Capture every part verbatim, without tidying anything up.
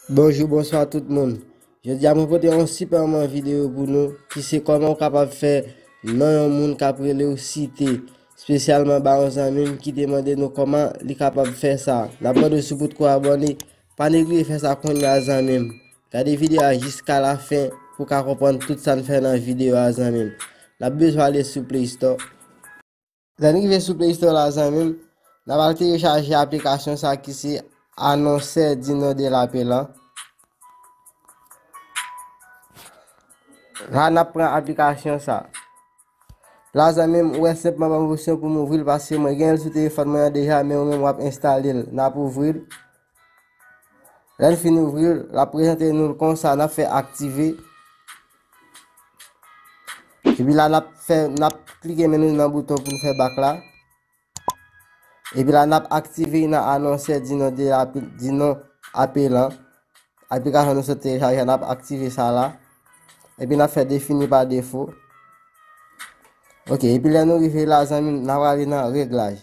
Bonjou, bonswa tout moun. Jodi a mwen pote yon sipèman videyo pou nou ki se kòman ou kapab fè non yon moun k ap rele w site espesyalman ba yon zanmi m ki te mande nou kòman li kapab fè sa. N ap mande w si w potko abòne, pa neglije fè sa kounye a zanmi m. Gade videyo a jiska lafen pou w ka konprann tout sa n fè nan videyo a zanmi m. N ap bezwen ale sou Play Store. Lè n rive sou Play Store la zanmi m, n ap al telechaje aplikasyon sa ki se Annonceur du nom de l'appelant. La n ap pran aplikasyon sa. La zanmi m, ou wè senpman ban m opsyon pou m ouvri l paske mwen gen l sou telefòn mwen an deja, men ou menm w ap enstale l. N ap ouvri l. Lè n fin ouvri l, l ap prezante nou l konsa, n ap fè aktive. Epi la, n ap fè, n ap klike men nou nan bouton pou n fè bak la. Epi la, n ap aktive nan anonsè di non de ape-, di non apelan. Aplikasyon nou sot telechaje a, n ap aktive sa la. Epi n ap fè defini pa defo. Ok, epi lè nou rive la, zanmi m, n ap ale nan reglaj.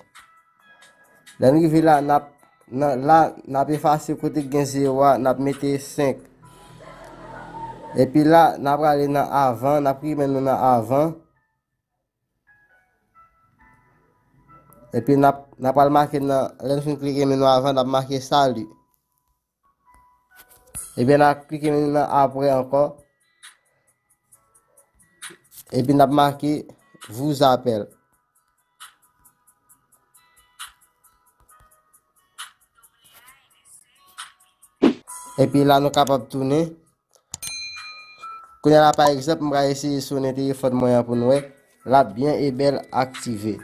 Lè n rive la, n ap, nan, la, n ap efase kote k gen zewo a, n ap mete senk. Epi la, n ap ale nan avan, n ap klike men nou nan avan. Epi n ap, n ap al make nan, lè n fin klike men nou avan, n ap make sali. Epi n ap klike men nou nan apre ankò. Epi n ap make vous appelle. Epi la, nou kapab tounen. Kounye a la, pa egzanp, m pral eseye sonnen telefòn mwen an pou n wè. L ap byen e bèl aktive.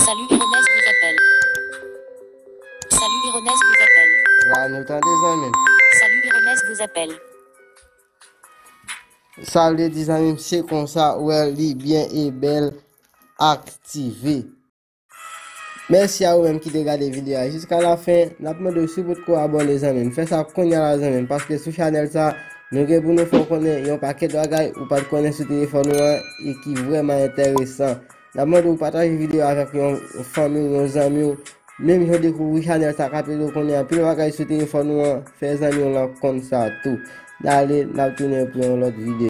Salut, Ernest vous appelle. Salut, Ernest vous appelle. La, nou tande, zanmi m. Salut, Ernest vous appelle. Sa vle di, zanmi m, se konsa, ou wè, li byen e bèl aktive. Mèsi a ou menm ki te gade videyo a jiska lafen. N ap mande w si w potko abòne, zanmi m, fè sa kounye a la, zanmi m, paske sou chanèl sa, nou gen pou nou fè w konnen yon pakèt bagay ou pa t konnen sou telefòn ou an e ki vrèman enteresan. N ap mande w pataje videyo a avèk yon fanmi w, yon zanmi w, menm jan w dekouvri chanèl sa k ap ede w konnen anpil bagay sou telefòn ou an, fè zanmi w lan konn sa tou. N ale, n ap tounen pou yon lòt videyo.